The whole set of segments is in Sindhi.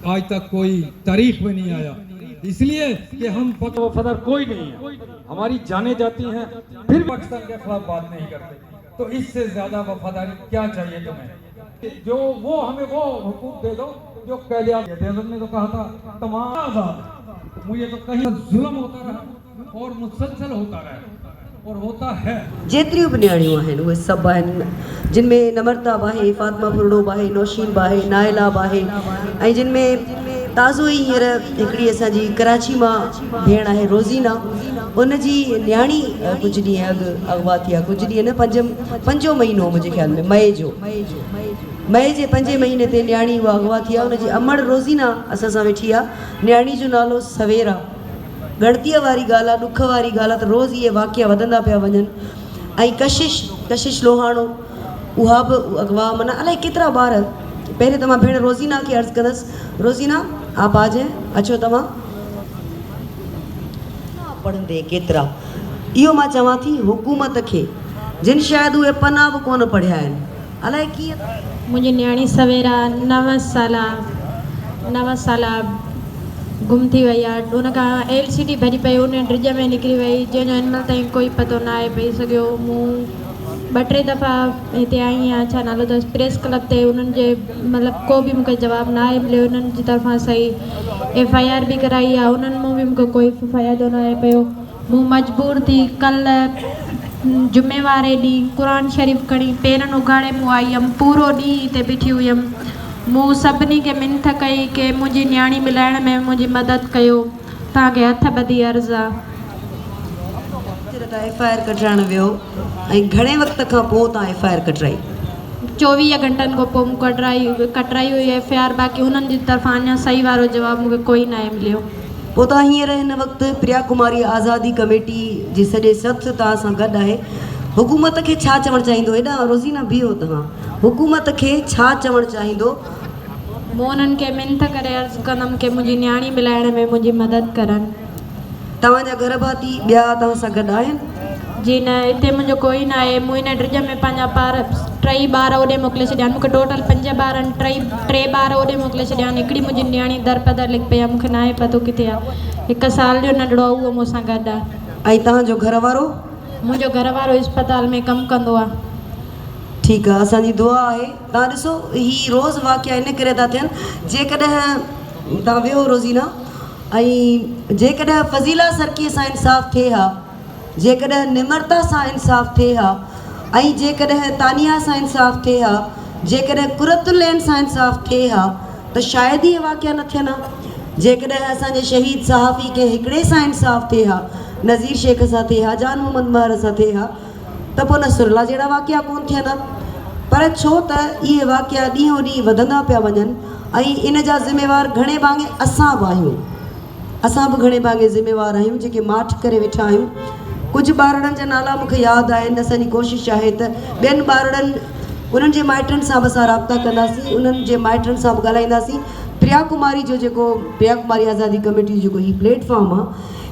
आज तक कोई तारीख में नहीं आया, इसलिए कि हम वफादार कोई नहीं है, हमारी जानें जाती हैं फिर पाकिस्तान के खिलाफ बात नहीं करते, तो इससे ज्यादा वफादारी क्या चाहिए तुम्हें? जो वो हमें वो हुकूक दे दो जो कायदे आज़म ने तो कहा था तमाम आज़ाद। मुझे तो कहीं जुल्म होता रहा और मुसलसल होता रहा और होता है। जेतिरियूं बि नियाणियूं आहिनि उहे सभु आहिनि, जिन में नम्रता बि आहे, फातिमा फुरड़ो बि आहे, नौशीन बि आहे, नाइला बि आहे ऐं जिन में ताज़ो ई हींअर हिकिड़ी असांजी कराची मां भेण आहे रोज़ीना, उनजी नियाणी कुझु ॾींहं अॻु अॻवा थी आहे। कुझु ॾींहं न, पंजो महीनो मुंहिंजे ख़्याल में मई जो, मई जे पंजे महीने ते नियाणी उहा अॻवा थी आहे। उनजी अमड़ रोज़ीना असां सां वेठी आहे। नियाणी जो नालो सवेरा। ॻणतीअ वारी ॻाल्हि आहे, ॾुख वारी ॻाल्हि आहे त रोज़ इहे वाक़िया वधंदा पिया वञनि। ऐं कशिश लोहाणो उहा बि अॻवा, माना अलाए केतिरा ॿार। पहिरें त मां भेण रोज़ीना खे अर्ज़ु कंदसि, रोज़ीना आप आ जाए, अचो तव्हां पढ़ंदे केतिरा। इहो मां चवां थी हुकूमत खे, जिन शायदि उहे पना बि कोन पढ़िया आहिनि, अलाए कीअं। मुंहिंजी नियाणी सवेरा 9 साल गुम थी वई आहे। उनखां एल सी डी भॼी पई, उन ड्रिज में निकिरी वई, जंहिंजो हिन महिल ताईं कोई पतो न आहे पई सघियो। मूं ॿ टे दफ़ा हिते आई आहियां, छा नालो अथसि, प्रेस क्लब ते, उन्हनि जे मतिलबु को बि मूंखे जवाबु न आहे मिलियो। उन्हनि जी तरफ़ां सही एफ I R बि कराई आहे, उन्हनि मां बि मूंखे कोई फ़ाइदो न आहे पियो। मूं मजबूर थी कल्ह जुमे वारे ॾींहुं क़ुर शरीफ़ खणी पेरनि उघाड़े मूं आई हुयमि, पूरो ॾींहुं हिते बीठी हुयमि। मूं सभिनी खे मिंथ कई की मुंहिंजी नियाणी मिलाइण में मुंहिंजी मदद कयो, तव्हांखे हथ ॿधी अर्ज़ु आहे। एफ I R कढाइण वियो ऐं घणे वक़्त खां पोइ तव्हां एफ I R कढाई? 24 घंटनि खां पोइ मूं कढाई हुई एफ I R, बाक़ी उन्हनि जी तरफ़ां अञा सही वारो जवाबु मूंखे कोई न आहे मिलियो। पोइ तव्हां हींअर हिन वक़्तु प्रिया कुमारी आज़ादी कमेटी जी सॼे सथ तव्हां सां गॾु आहे, हुकूमत खे छा चवणु चाहींदो? हेॾां रोज़ीना बीहो, तव्हां हुकूमत खे छा चवणु चाहींदो? मूं उन्हनि खे मिंथ करे अर्ज़ु कंदमि की मुंहिंजी नियाणी मिलाइण में मुंहिंजी मदद करनि। तव्हांजा घर भाती ॿिया तव्हां सां गॾु आहिनि? जी न, हिते मुंहिंजो कोई न आहे। मूं हिन ड्रिज में पंहिंजा ॿार टई ॿार ओॾे मोकिले छॾिया आहिनि। मूंखे टोटल 5 ॿार आहिनि, टे ॿार ओॾे मोकिले छॾिया आहिनि। हिकिड़ी मुंहिंजी नियाणी दरपदर लिखी पई आहे, मूंखे न आहे पतो किथे आहे। 1 साल जो नंढड़ो आहे, उहो मूंसां गॾु आहे। ऐं तव्हांजो घर वारो? मुंहिंजो घर वारो अस्पताल में कमु कंदो आहे। ठीकु आहे, असांजी दुआ आहे। तव्हां ॾिसो, ही रोज़ वाक़िया इन करे था थियनि, जेकॾहिं तव्हां वियो रोज़ीना, ऐं जेकॾहिं फज़ीला सरकीअ सां इंसाफ़ थिए हा, जेकॾहिं निमरता सां इंसाफ़ थिए हा, ऐं जेकॾहिं तानिया सां इंसाफ़ थिए हा, जेकॾहिं कुरतुलैन सां इंसाफ़ थिए हा, त शायदि इहे वाक़िया न थियनि हा। जेकॾहिं असांजे शहीद सहाफ़ी कंहिं हिकिड़े सां इंसाफ़ थिए हा, नज़ीर शेख सां थिए हा, जान मोहम्मद महर सां थिए हा, त पोइ नसरुल्ला जहिड़ा वाक़िया कोन थियनि हा। पर छो त इहे वाक़िया ॾींहों ॾींहुं वधंदा पिया वञनि ऐं इन जा ज़िम्मेवार घणे भाङे असां बि आहियूं, असां बि घणे भाङे ज़िम्मेवार आहियूं जेके माठ करे वेठा आहियूं। कुझु ॿारड़नि जा नाला मूंखे यादि आहिनि। असांजी कोशिशि आहे त ॿियनि ॿारड़नि उन्हनि जे माइटनि सां बि असां राब्ता कंदासीं, उन्हनि जे माइटनि सां बि ॻाल्हाईंदासीं। प्रिया कुमारी जो जेको प्रिया कुमारी आज़ादी कमेटी जो जेको हीउ प्लेटफॉर्म आहे,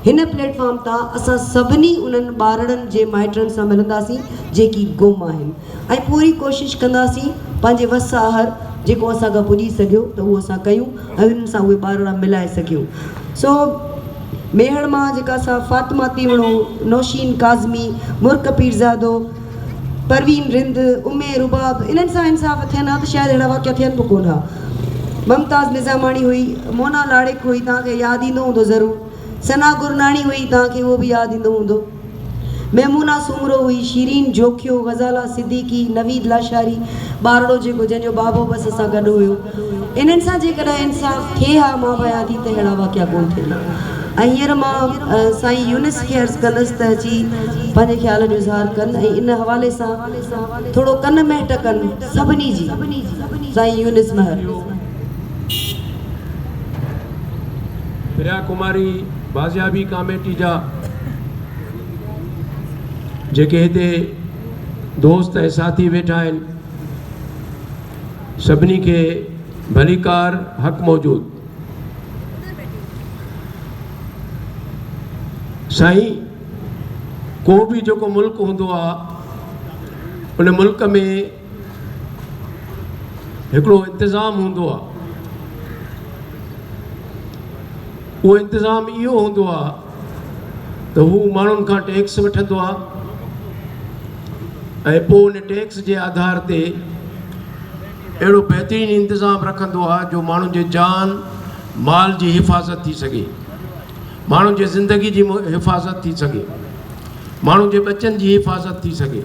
हिन प्लेटफॉर्म तां असां सभिनी उन्हनि ॿारड़नि जे माइटनि सां मिलंदासीं जेकी गुम आहिनि ऐं पूरी कोशिशि कंदासीं पंहिंजे वस आहार जेको असां खां पुॼी सघियो त उहो असां कयूं ऐं उन्हनि सां उहे ॿारड़ा मिलाए सघियूं। सो मेहड़ मां जेका असां फातिमा तीवणो, नौशीन काज़मी, मुर्क पीरज़ादो, परवीन रिंद, उमे रुबाब, इन्हनि सां इंसाफ़ थियनि हा त शायदि अहिड़ा वाक़िया थियनि बि कोन हा। मुमताज़ निज़ामाणी हुई, मोना लाड़िक हुई, तव्हांखे यादि ईंदो हूंदो ज़रूरु। सना गुरनाणी हुई, तव्हांखे उहो बि यादि ईंदो हूंदो। मेमूना सूमरो हुई, शीरीन जोखियो, गज़ाला सिद्दीकी, नवीद लाशारी, ॿारड़ो जेको जंहिंजो बाबो बसि सां गॾु हुयो। इन्हनि सां जेकॾहिं इंसाफ़ थिए हा, मां भयां थी त अहिड़ा वाक़िया कोन थियनि हा। ऐं हींअर मां साईं यूनिस खे अर्ज़ु कंदसि त अची पंहिंजे ख़्याल जो इज़हार कनि ऐं इन हवाले सां थोरो कन महट कनि सभिनी जी। साईं यूनिस महर। प्रिया कुमारी बाज़ियाबी कमेटी जा जेके हिते दोस्त ऐं साथी वेठा आहिनि, सभिनी खे भलीकार हक़ मौजूद। साईं, को बि जेको मुल्क हूंदो आहे, उन मुल्क में हिकिड़ो इंतिज़ाम हूंदो आहे। اهو انتظام اهو هوندو آهي ته هو ماڻهن کان ٽيڪس وٺندو آهي ۽ پوء ان ٽيڪس جي آڌار تي اهڙو بهترين انتظام رکندو آهي جو ماڻهن جي جان مال جي حفاظت ٿي سگهي، ماڻهن جي زندگي جي حفاظت ٿي سگهي، ماڻهن جي ٻچن جي حفاظت ٿي سگهي.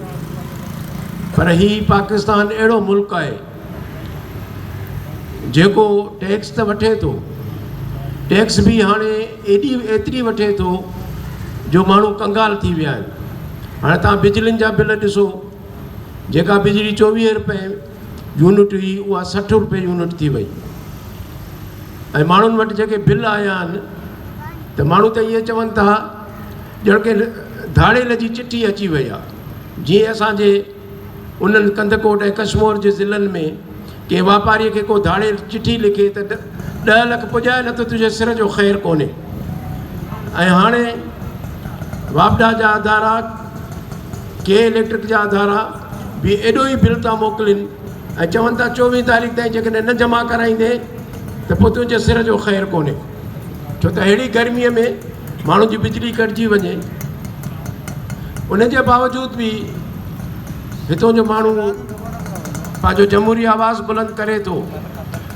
پر هي پاڪستان اهڙو ملڪ آهي جيڪو ٽيڪس ته وٺي ٿو، ٽيڪس به هاڻي ايڏي ايتري وٺي ٿو جو ماڻهو ڪنگال ٿي ويا آهن. هاڻي توهان بجلين جا بل ڏسو، جيڪا بجلي 24 روپئي يونٽ هئي اها 60 روپئي يونٽ ٿي وئي ۽ ماڻهن وٽ جيڪي بل آيا آهن ته ماڻهو ته ائين چون ٿا ڄڻ ڪنهن ڌاڙيل جي چٺي اچي وئي آهي. جيئن اسان جي انهن ڪنڌڪوٽ ۽ ڪشمور جي ضلعن ۾ ڪنهن واپاريء کي ڪو ڌاڙيل چٺي لکي ته 10 لک پڄائي نه ته تنهنجي سر جو خير ڪونهي. ۽ هاڻي واپڊا جا ادارا، ڪي اليڪٽرڪ جا ادارا به ايڏو ئي بل ٿا موڪلين ۽ چون ٿا 24 تاريخ تائين جيڪڏهن نه جمع ڪرائيندين ته پوء تنهنجي سر جو خير ڪونهي. ڇو ته اهڙي گرميء ۾ ماڻهن جي بجلي ڪٽجي وڃي ان جي باوجود به هتون جو ماڻهو پنهنجو جمهوري آواز بلند ڪري ٿو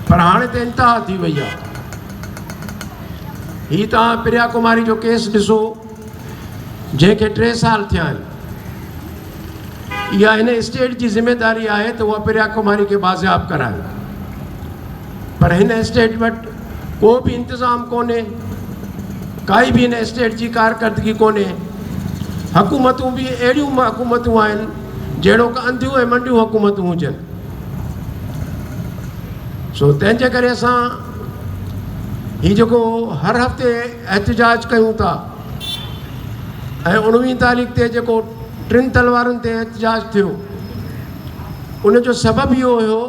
پر هاڻي ته انتها ٿي وئي آهي. هي توهان پريا ڪماري جو ڪيس ڏسو جنهن کي 3 سال ٿيا آهن. اها هن اسٽيٽ جي ذميداري آهي ته اها پريا ڪماري کي بازياب ڪرائي پر هن اسٽيٽ وٽ ڪو به انتظام ڪونهي، ڪائي به هن اسٽيٽ جي ڪارڪردگي ڪونهي. حڪومتون به اهڙيون حڪومتون آهن جهڙوڪ انڌيون ۽ منڊيون حڪومتون هجن. سو تنهن جي ڪري اسان هي جيڪو هر هفتي احتجاج ڪيون ٿا ۽ 19 تاريخ تي جيڪو ٽن تلوارن تي احتجاج ٿيو ان جو سبب اهو هيو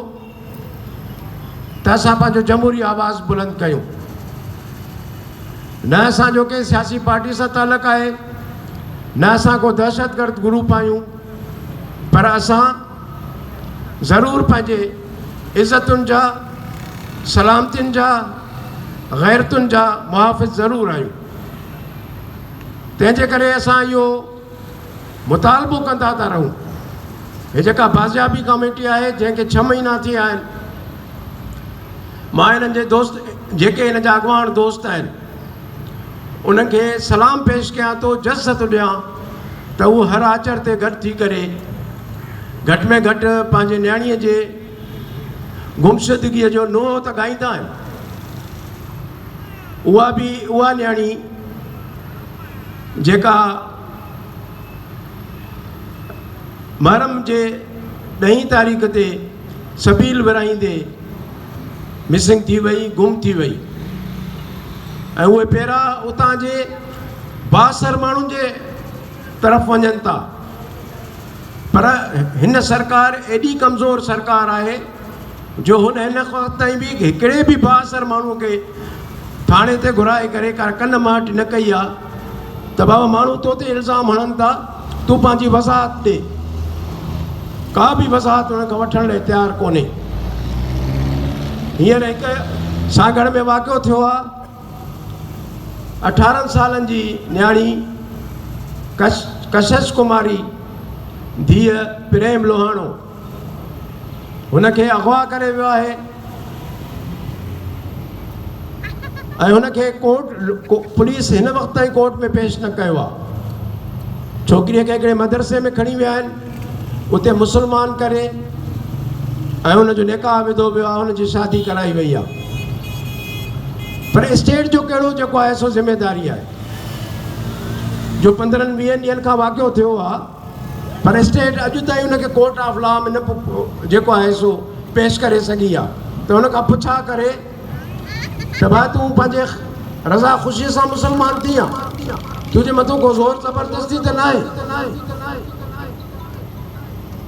ته اسان پنهنجو جمهوري آواز بلند ڪيون. نه اسان جو ڪنهن سياسي پارٽي سان تعلق آهي، نه اسان ڪو دهشتگرد گروپ آهيون، پر اسان ضرور پنهنجي عزتن جا، سلامتين جا، غيرتن جا محافظ ضرور آهيون. تنهن جي ڪري اسان اهو مطالبو ڪندا ٿا رهون. هي جيڪا بازيابي ڪاميٽي آهي جنهن کي 6 مهينا ٿيا آهن، مان هنن جي دوست جيڪي هن جا اڳواڻ دوست آهن انهن کي سلام پيش ڪيان ٿو، جس ٿو ڏيان ته هو هر آچر تي گڏ ٿي ڪري گهٽ ۾ گهٽ پنهنجي نياڻيء جي گمشدگيء جو نوحو ته ڳائيندا آهن. اها به اها نياڻي جيڪا محرم جي ڏهين تاريخ تي سبيل ورهائيندي مسنگ ٿي وئي، گم ٿي وئي ۽ اهي پيرا اتان جي بااثر ماڻهن جي طرف وڃن ٿا پر هن سرڪار ايڏي ڪمزور سرڪار آهي جو هن هن وقت تائين به هڪڙي به بااثر ماڻهو کي ٿاڻي تي گهرائي ڪري ڪا ڪن ماٽ نه ڪئي آهي ته بابا ماڻهو تو تي الزام هڻن ٿا تون پنهنجي وضاحت ڏي. ڪا به وضاحت هن کان وٺڻ لاء تيار ڪونهي. هينئر هڪ سانگهڙ ۾ واقعو ٿيو آهي، 18 سالن جي نياڻي ڪشش ڪماري ڌيء پريم لوهاڻو هن کي اغوا ڪري ويو آهي ۽ هن کي ڪورٽ پوليس هن وقت تائين ڪورٽ ۾ پيش نه ڪيو آهي. ڇوڪريء کي هڪڙي مدرسي ۾ کڻي ويا آهن، اتي مسلمان ڪري ۽ هن جو نڪاح وڌو ويو آهي، هن جي شادي ڪرائي وئي آهي. پر اسٽيٽ جو ڪهڙو جيڪو آهي سو ذميداري آهي جو 15 20 ڏينهن کان واقعو ٿيو آهي پر اسٽيٽ اڄ تائين ان کي ڪورٽ آف لا ۾ نه جيڪو آهي سو پيش ڪري سگهي آهي ته ان کان پڇا ڪري ته ڀاء تون پنهنجي رضا خوشيء سان مسلمان ٿي آن، تنهنجي مٿون ڪو زور زبردستي ته ناهي.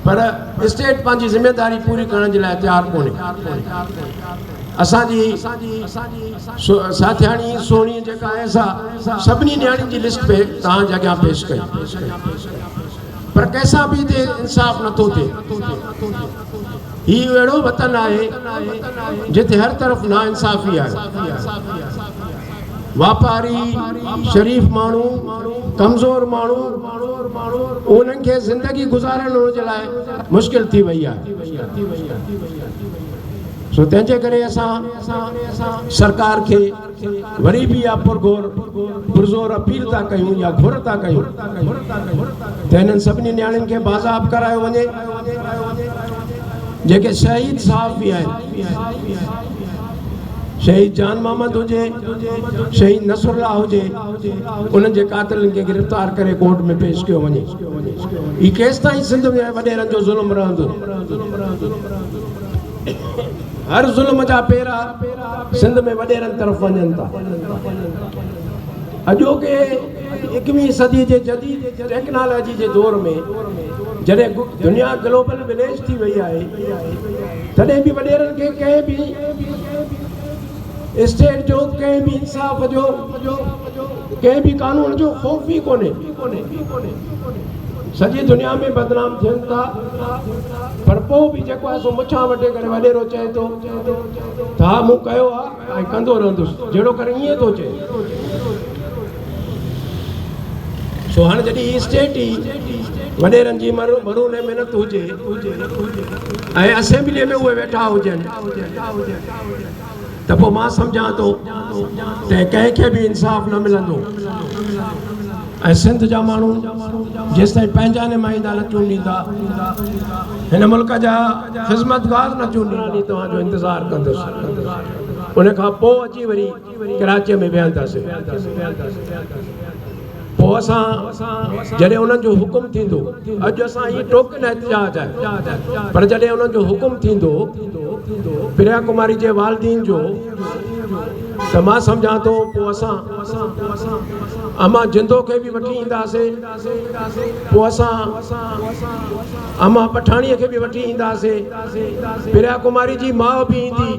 پر اسٽيٽ پنهنجي ذميداري پوري ڪرڻ جي لاء تيار ڪونهي. اسان جي ساٿياڻي سهڻي جيڪا آهي سا سڀني نياڻين جي لسٽ پي توهان جي اڳيان پيش ڪئي پر ڪنهن سان به هتي انصاف نٿو ٿئي. هي اهڙو وطن آهي جتي هر طرف ناانصافي آهي. واپاري، شريف ماڻهو، ڪمزور ماڻهو، انهن کي زندگي گذارڻ انهن جي لاء مشڪل ٿي وئي آهي. سو تنهن جي ڪري اسان سرڪار کي وري به اها پرگهور پرزور اپيل ٿا ڪيون يا گهر ٿا ڪيون ته هنن سڀني نياڻين کي بازياب ڪرايو وڃي جيڪي شهيد صحافي آهن شهيد جان محمد هجي شهيد نصر الله هجي انهن جي قاتلن کي گرفتار ڪري ڪورٽ ۾ پيش ڪيو وڃي. هي ڪيستائين سنڌ ۾ وڏيرن جو ظلم رهندو؟ هر ظلم جا پيرا سنڌ ۾ وڏيرن طرف وڃن ٿا. اڄوڪي ايڪويهين صدي جي جديد ٽيڪنالاجي جي دور ۾ جڏهن دنيا گلوبل وليج ٿي وئي آهي تڏهن به وڏيرن کي ڪنهن به اسٽيٽ جو ڪنهن به انصاف جو ڪنهن به قانون جو خوف ئي ڪونهي. سڄي دنيا ۾ بدنام ٿين ٿا پر پوء به جيڪو آهي سو مڇان وٽي ڪري وڏيرو چئي ٿو ته ها مون ڪيو آهي ۽ ڪندو رهندس جهڙو ڪري ائين ٿو چئي. سو هاڻي جڏهن هي اسٽيٽ ئي وڏيرن جي مرهون منت هجي ۽ اسيمبليء ۾ اهي ويٺا هجن ته پوء مان سمجهان ٿو ته ڪنهن کي به انصاف نه ملندو ۽ سنڌ جا ماڻهو جيستائين پنهنجا نمائندا نه چونڊيندا، هن ملڪ جا خذمتگار نه چونڊيندا، توهان جو انتظار ڪندس، ان کان پوء اچي وري ڪراچيء ۾ ويهنداسين. پوء اسان جڏهن انهن جو حڪم ٿيندو، اڄ اسان هي ٽوڪن احتجاج آهي، پر جڏهن انهن جو حڪم ٿيندو پريا ڪماري جي والدين جو ته مان سمجهان ٿو پوء اسان امان جندو کي به وٺي اينداسين، پوء اسان امان پٺاڻيء کي به وٺي اينداسين، پريا ڪماري جي ماء به ايندي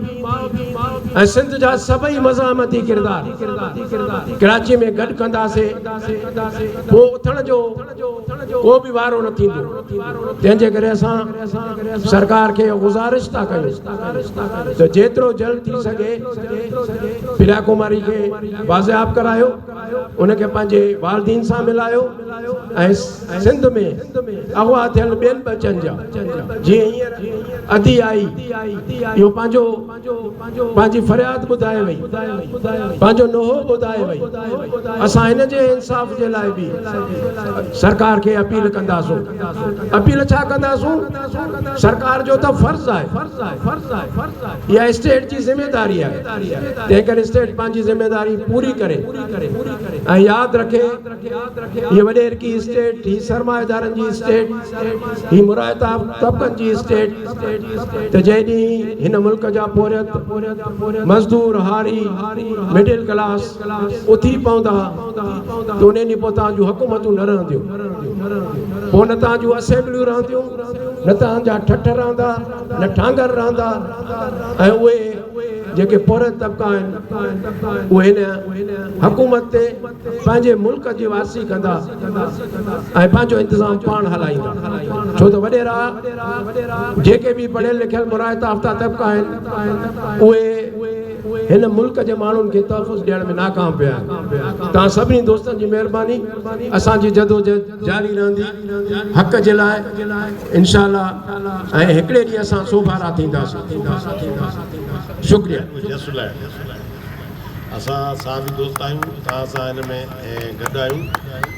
۽ سنڌ جا سڀئي مزاحمتي ڪردار ڪراچيء ۾ گڏ ڪنداسين، پوء اٿڻ جو ڪو به وارو نه ٿيندو، تنهن جي ڪري اسان سرڪار کي گذارش ٿا ڪيون ته جيترو جلد ٿي سگهي پريا ڪماري کي بازياب ڪرايو، ان کي پنهنجي والدين سان ملايو ۽ سنڌ ۾ اغوا ٿيل ٻين ٻچن جا جيئن هينئر ادي آئي اهو پنهنجو پنهنجي فرياد ٻڌائي وئي پنهنجو نوحو ٻڌائي وئي اسان هن جي انصاف جي لاء به سرڪار کي اپيل ڪنداسون اپيل ڇا ڪنداسون سرڪار جو ته فرض آهي اها اسٽيٽ جي ذميداري آهي تنهن ڪري اسٽيٽ پنهنجي ذميداري پوري ڪري ۽ ياد رکي هي وڏيرڪي اسٽيٽ، هي سرمائيدارن جي اسٽيٽ، هي مراعتا طبقن جي اسٽيٽ ته جنهن ڏينهن هن ملڪ جا پورهيت، مزدور، هاري، مڊل ڪلاس اٿي پوندا ته انهي ڏينهن پوء توهان جون حڪومتون نه رهنديون، پوء نه توهان جون اسيمبليون رهنديون، نه توهان جا ٺٺ رهندا، نه ٺانگر رهندا ۽ اهي جيڪي پورهيت طبقا آهن اهي هن حڪومت تي پنهنجي ملڪ جي وارثي ڪندا ۽ پنهنجو انتظام پاڻ هلائيندا ڇو ته وڏيرا جيڪي به پڙهيل لکيل مراعت يافته طبقا آهن اهي هن ملڪ جي ماڻهن کي تحفظ ڏيڻ ۾ ناڪام پيا آهن. توهان سڀني دوستن جي مهرباني اسان جي جدوجهد جاري رهندي حق جي لاء انشاء الله ۽ هڪڙي ڏينهن اسان سوڀارا ٿينداسين. شڪريه. اسان صحافي دوست آهيون توهان سان هن ۾ گڏ آهيون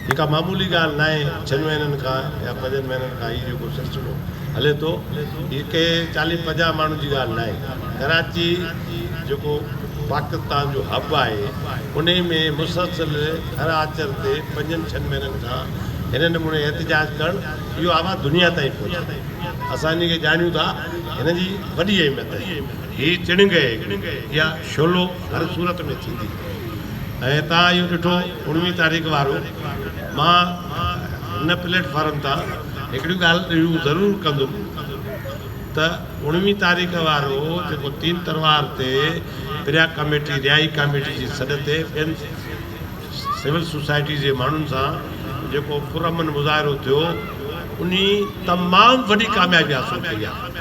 هي ڪا معمولي ڳالهه ناهي ڇهن مهينن کان يا پنجن مهينن کان هي جيڪو سلسلو هلي ٿو هي ڪنهن چاليهه پنجاهه ماڻهن جي ڳالهه ناهي ڪراچي جيڪو پاڪستان جو هب آهي انهي ۾ مسلسل هر آچر تي پنجن ڇهن مهينن کان هن نموني احتجاج ڪرڻ اهو آواز دنيا تائين پهچي اسان انهي کي ڄاڻيون ٿا هن جي وڏي اهميت آهي. هي چڻنگ آهي هڪڙي، اها شعلو هر صورت ۾ ٿيندي ۽ توهان اهو ڏٺو اڻويهه تاريخ وارو مان هن پليٽ فارم تان هڪڙيون ڳالهيون ضرور ڪندم ته اڻويهه تاريخ وارو جيڪو تين تروار تي پريا ڪميٽي رهائي ڪميٽي جي سڏ تي ٻين سول سوسائٽي جي ماڻهن سان جيڪو پرامن مظاهرو ٿيو انهي تمام وڏي ڪاميابي حاصل ڪئي آهي.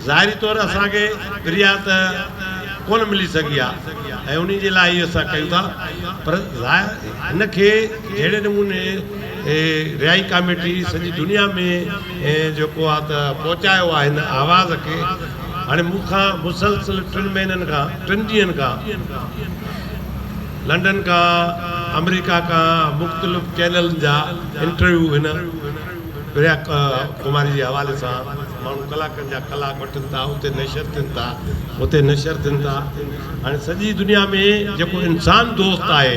ظاهري طور اسان کي پريا ته ڪونه ملي سگهي آهي ۽ انهي جي لاء اهو اسان ڪيون ٿا پر ظاهر هن کي جهڙي نموني رهائي ڪاميٽي سڄي دنيا ۾ جيڪو آهي ته پهچايو آهي هن آواز کي هاڻي مون کان مسلسل ٽن مهينن کان ٽن ڏينهن کان لنڊن کان آمريڪا کان مختلف چينلن جا انٽرويو هن پريا ڪماري جي حوالي سان ماڻهو ڪلاڪن جا ڪلاڪ وٺن ٿا اتي نشر ٿين ٿا اتي نشر ٿين ٿا هاڻي سڄي دنيا ۾ جيڪو انسان دوست آهي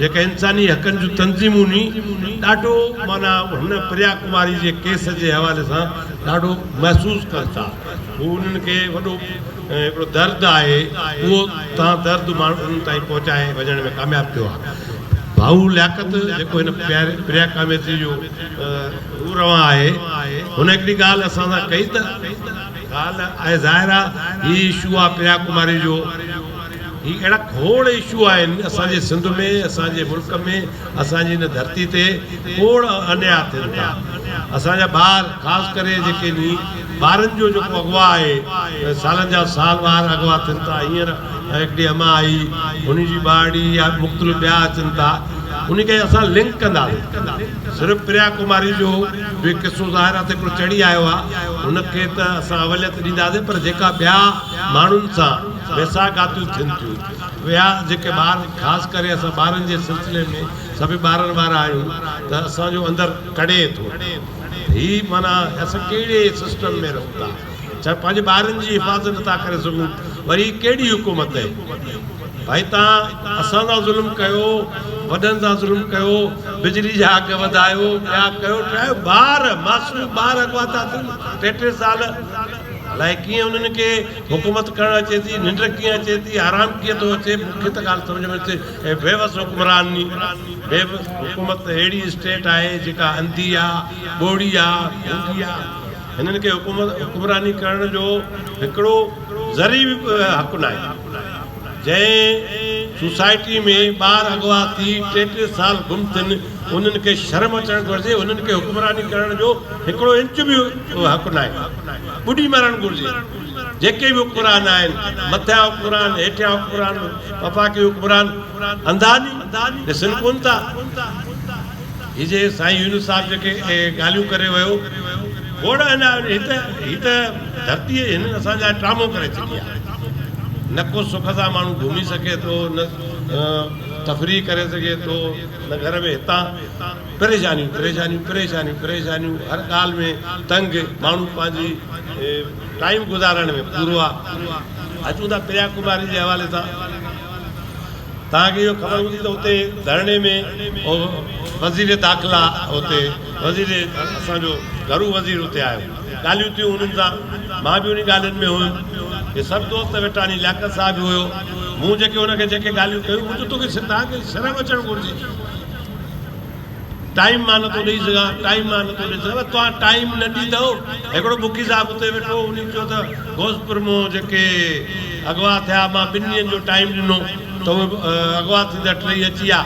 جيڪا انساني حقن جون تنظيمون ني ڏاڍو معنيٰ هن پريا ڪماري جي ڪيس جي حوالي سان ڏاڍو محسوس ڪن ٿا هو انهن کي وڏو هڪڙو درد آهي اهو تان درد ماڻهن تائين پهچائي وڃڻ ۾ ڪامياب ٿيو آهي. ڀائو لياقت جيڪو هن پريا ڪاميٽي جو روح روان آهي هن هڪڙي ڳالهه اسان سان ڪئي ته ڳالهه آهي ظاهر آهي هي اشو آهي پريا ڪماري جو هي اهڙا کوڙ اشو آهن اسان جي سنڌ ۾ اسان جي ملڪ ۾ اسان جي هن ڌرتي تي کوڙ انياء ٿين ٿا اسان جا ٻار خاص ڪري جيڪي ني ٻارن جو جيڪو اغوا آهي سالن جا سال ٻار اغوا ٿين ٿا هينئر هڪڙي اما آئي ان جي ٻارڙي يا مختلف ٻيا اچن ٿا ان کي اسان لنڪ ڪنداسين صرف پريا ڪماري جو به قصو ظاهر آهي ته هڪڙو چڙهي آيو آهي ان کي ته اسان اوليت ڏينداسين پر جيڪا ٻيا ماڻهن سان ويساهه گهاتيون ٿين ٿيون ٻيا جيڪي ٻار خاص ڪري اسان ٻارن جي سلسلي ۾ سڀ ٻارن وارا آهيون ته اسان جو اندر ڪڙي ٿو. هي معنيٰ اسان ڪهڙي سسٽم ۾ رهون ٿا ڇا پنهنجي ٻارن جي حفاظت نٿا ڪري سگهون وري هي ڪهڙي حڪومت اهي ڀائي تان اسان سان ظلم ڪيو وڏن سان ظلم ڪيو بجلي جا اگهه وڌايو ٻيا ڪيو ٽيا ٻار معصوم ٻار اغوا ٿا ٿين ٽي ٽي سال الائي ڪيئن انهن کي حڪومت ڪرڻ اچي ٿي ننڊ ڪيئن اچي ٿي آرام ڪيئن ٿو اچي مونکي ته ڳالهه سمجهه ۾ اچي اي بيوس حڪمران ني بيوس حڪومت اهڙي اسٽيٽ آهي جيڪا انڌي آ، ٻوڙي آ، گونگي آ. هنن کي حڪومت حڪمراني ڪرڻ جو هڪڙو ذري به حق ناهي. جنهن سوسائٽي ۾ ٻار اغوا ٿي ٽي ٽي سال گم ٿين انهن کي شرم اچڻ گهرجي انهن کي حڪمراني ڪرڻ جو هڪڙو انچ به حق ناهي. ٻڏي مرڻ گهرجي. جيڪي به حڪمران آهن مٿيان حڪمران هيٺيان حڪمران وفاقي حڪمران انڌا ني ڏسن ڪون ٿا. هي جي سائين يونس صاحب جيڪي ڳالهيون ڪري ويو کوڙ آهن هي ته هي ته ڌرتي هنن اسان جا ٽرامو ڪري ڇڏي آهي نه ڪو سک سان ماڻهو گهمي سگهي ٿو نه تفريح ڪري سگهي ٿو نه گهر ۾ هتان پريشانيون پريشانيون پريشانيون پريشانيون هر ڳالهه ۾ تنگ ماڻهو پنهنجي ٽائيم گذارڻ ۾ پورو آهي اچون ٿا پريا ڪماري جي حوالي سان توهان کي اهو خبر هوندي ته اتي ڌرڻي ۾ وزير داخلا اتي وزير اسان جو گهرو وزير اتي آيو ڳالهيون ٿيون انهن سان مان به انهي ڳالهين ۾ هيم هي سڀ دوست ويٺا ني لياقت صاحب به هيو مون جيڪي ان کي جيڪي ڳالهيون ڪيون مون چيو توکي توهان کي شرم اچڻ گهرجي ٽائيم مان نٿو ڏئي سگهان، ٽائيم مان نٿو ڏئي سگهان، توهان ٽائيم نه ڏيندؤ. هڪڙو بکي صاحب اتي ويٺو هو، انهي چيو ته غوثپور مون جيڪي اغوا ٿيا، مان ٻن ڏينهن جو ٽائيم ڏنو ته اهي اغوا ٿيندڙ ٽئي اچي ويا.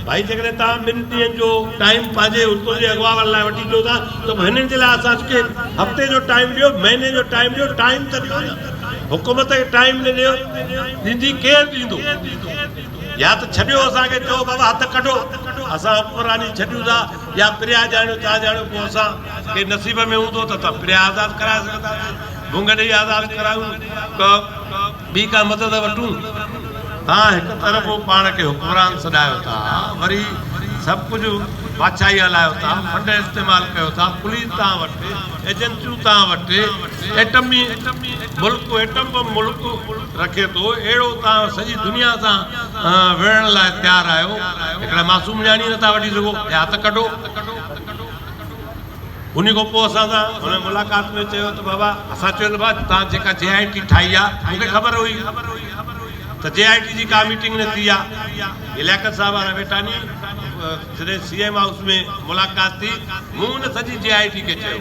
ڀائي جيڪڏهن توهان ٻن ڏينهن جو ٽائيم پنهنجي اتو جي اغوا وارن لاء وٺي اچو ٿا ته پوء هنن جي لاء اسان کي هفتي جو ٽائيم ڏيو، مهيني جو ٽائيم ڏيو، ٽائيم ته ڏيو نه. حڪومت کي ٽائيم نه ڏيو، ڏيندي ڪير ڏيندو؟ يا ته ڇڏيو اسان کي چئو بابا هٿ ڪڍو اسان حڪمراني ڇڏيون ٿا يا پريا ڄاڻيو تان ڄاڻيو پوء اسان کي نصيب ۾ هوندو ته اسان پريا آزاد ڪرائي سگهنداسين ڀونگ ڏئي آزاد ڪرايون ڪا ٻي ڪا مدد وٺون تان هڪ طرف پاڻ کي حڪمران سڏايو ٿا وري سڀ ڪجهه بادشاهي هلايو ٿا فنڊ استعمال ڪيو ٿا پوليس تان وٽ ايجنسيون تان وٽ ايٽمي ملڪ ايٽم بم ملڪ رکي ٿو، اهڙو توهان سڄي دنيا سان وڙهڻ لاء تيار آهيو، هڪڙا معصوم نياڻي نٿا وٺي سگهو يا هٿ ڪڍو. انهي کان پوء اسان سان هن ملاقات ۾ چيو ته بابا اسان چيو ته بابا توهان جيڪا جي آء ٽي ٺاهي آهي مون کي خبر هئي ته جي آء ٽي جي ڪا ميٽنگ نه ٿي آهي لياقت صاحب وارا ويٺا ني جڏهن سي ايم هائوس ۾ ملاقات ٿي مون ان سڄي جي آء ٽي کي چيو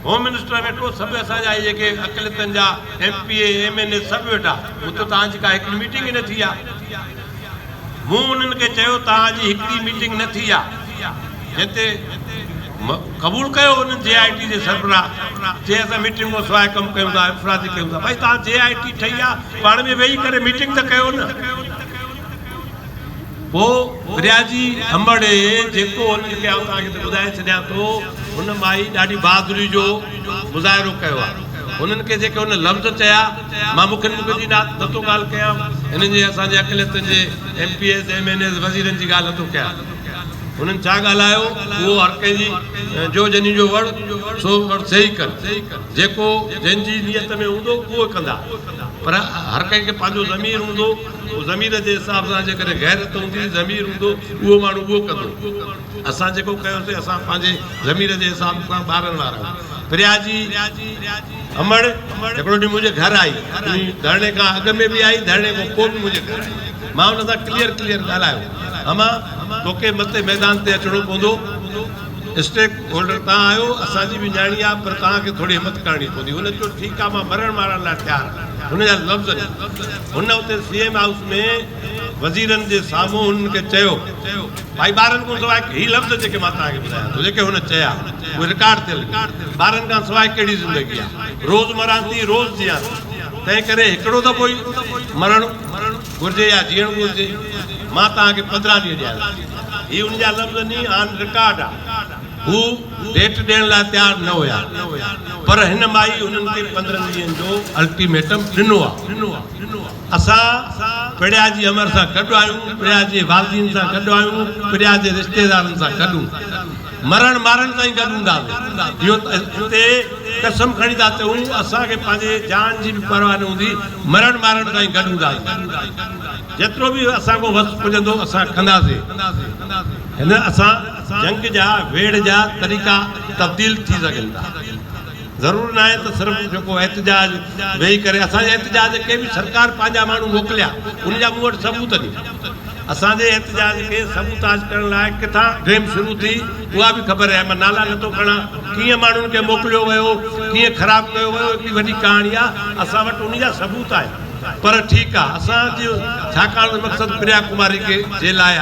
هوم منسٽر ويٺو سڀ اسان جا اهي جيڪي اقليتن جا M P A M N A سڀ ويٺا مون چيو توهان جي ڪا هڪڙي ميٽنگ ئي نه ٿي آ مون انهن کي چيو توهان جي هڪڙي ميٽنگ نه ٿي آ جنهن تي قبول ڪيو انهن جي آء ٽي جي سربراهه چي اسان ميٽنگ کان سواء ڪم ڪيون ٿا انفرادي ڪيون ٿا ڀائي توهان جي آء ٽي ٺهي آ پاڻ ۾ ويهي ڪري ميٽنگ ته ڪيو نه پوء پريا جي امڙ جيڪو هن کي آئون توهان کي ته ٻڌائي ڇڏيان ٿو هن مائي ڏاڍي بهادري جو مظاهرو ڪيو آ هنن کي جيڪي هن لفظ چيا مان مکين مکين جي نٿو ڳالهه ڪيان هنن جي اسان جي اقليتن جي M P As M N As وزيرن جي ڳالهه نٿو ڪيان هنن ڇا ڳالهايو اهو هر ڪنهن جي جو جني جو وڙ سو وڙ سهي ڪر جيڪو جنهن جي نيت ۾ هوندو اهو ڪندا پر هر ڪنهن کي پنهنجو ضمير هوندو اهو ضمير جي حساب سان جيڪڏهن غيرت هوندي ضمير هوندو اهو ماڻهو اهو ڪندو اسان جيڪو ڪيوسي اسان پنهنجي ضمير جي حساب سان ٻارن وارا آهيون پريا جي امڙ هڪڙو ڏينهن منهنجي گهر آئي ڌرڻي کان اڳ ۾ به آئي ڌرڻي کان پوء به منهنجي گهر آئي مان ان سان ڪليئر ڪليئر ڳالهايو اما توکي مٿي ميدان تي اچڻو پوندو اسٽيڪ هولڊر توهان آهيو اسان جي به نياڻي آهي پر توهان کي ٿوري همت ڪرڻي پوندي هن چيو ٺيڪ آهي مان مرڻ مارڻ لاء تيار آهيان هن جا لفظ هن اتي سي ايم هائوس ۾ وزيرن جي سامهون هنن کي چيو ڀائي ٻارن کان سواء هي لفظ جيڪي مان توهان کي ٻڌايان ٿو جيڪي هن چيا اهي رڪارڊ ٿيل ٻارن کان سواء ڪهڙي زندگي آهي روز مران ٿي روز جيان ٿي تنهن ڪري هڪڙو دفعو ئي مرڻ گهرجي يا جيئڻ گهرجي مان توهان کي 15 ڏينهن ڏيان ٿو هي ان جا لفظ ني آن رڪارڊ آ هو ڊيٽ ڏيڻ لاء تيار نه هيا پر هن مائي هنن کي 15 ڏينهن جو الٽيميٽم ڏنو آ اسان پريا جي امر سان گڏ آهيون پريا جي والدين سان گڏ آهيون پريا جي رشتيدارن سان گڏ مرڻ مارڻ تائين گڏ هونداسين اهو هتي قسم کڻي ٿا چئون اسان کي پنهنجي جان جي به پرواهه نه هوندي مرڻ مارڻ تائين گڏ هونداسين جيترو به اسان کان وس پڄندو اسان ڪنداسين هن اسان جنگ جا ويڙهه جا طريقا تبديل ٿي سگهن ٿا ضرور ناهي ته صرف جيڪو احتجاج ويهي ڪري اسان جي احتجاج کي به سرڪار پنهنجا ماڻهو موڪليا ان جا مون وٽ ثبوت ني اسان جي احتجاج کي سبوتاج ڪرڻ لاء ڪٿان گيم شروع ٿي اها به خبر آهي مان نالا نٿو کڻان ڪيئن ماڻهن کي موڪليو ويو ڪيئن خراب ڪيو ويو هڪڙي وڏي ڪهاڻي آهي اسان وٽ ان جا ثبوت آهن پر ٺيڪ آهي اسان جو ڇاڪاڻ ته مقصد پريا ڪماري کي جي لاء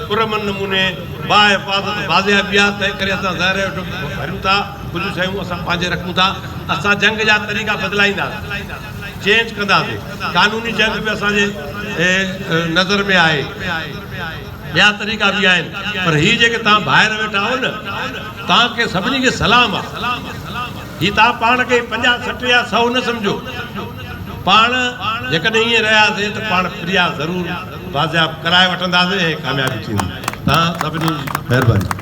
پرامن نموني باحفاظت بازيابي آهي تنهن ڪري اسان زهر جو ڍڪ ڀريون ٿا ڪجهه شيون اسان پنهنجي رکون ٿا اسان جنگ جا طريقا بدلائينداسين چينج ڪنداسين قانوني جنگ به اسان جي نظر ۾ آهي ٻيا طريقا به آهن پر هي جيڪي توهان ڀائر ويٺا آهيو نه توهان کي سڀني کي سلام آهي هي توهان پاڻ کي 50 60 يا 100 نه سمجهو پاڻ جيڪڏهن ائين رهياسين ته پاڻ پريا ضرور بازياب ڪرائي وٺنداسين ۽ ڪاميابي ٿيندي توهان سڀني جي مهرباني.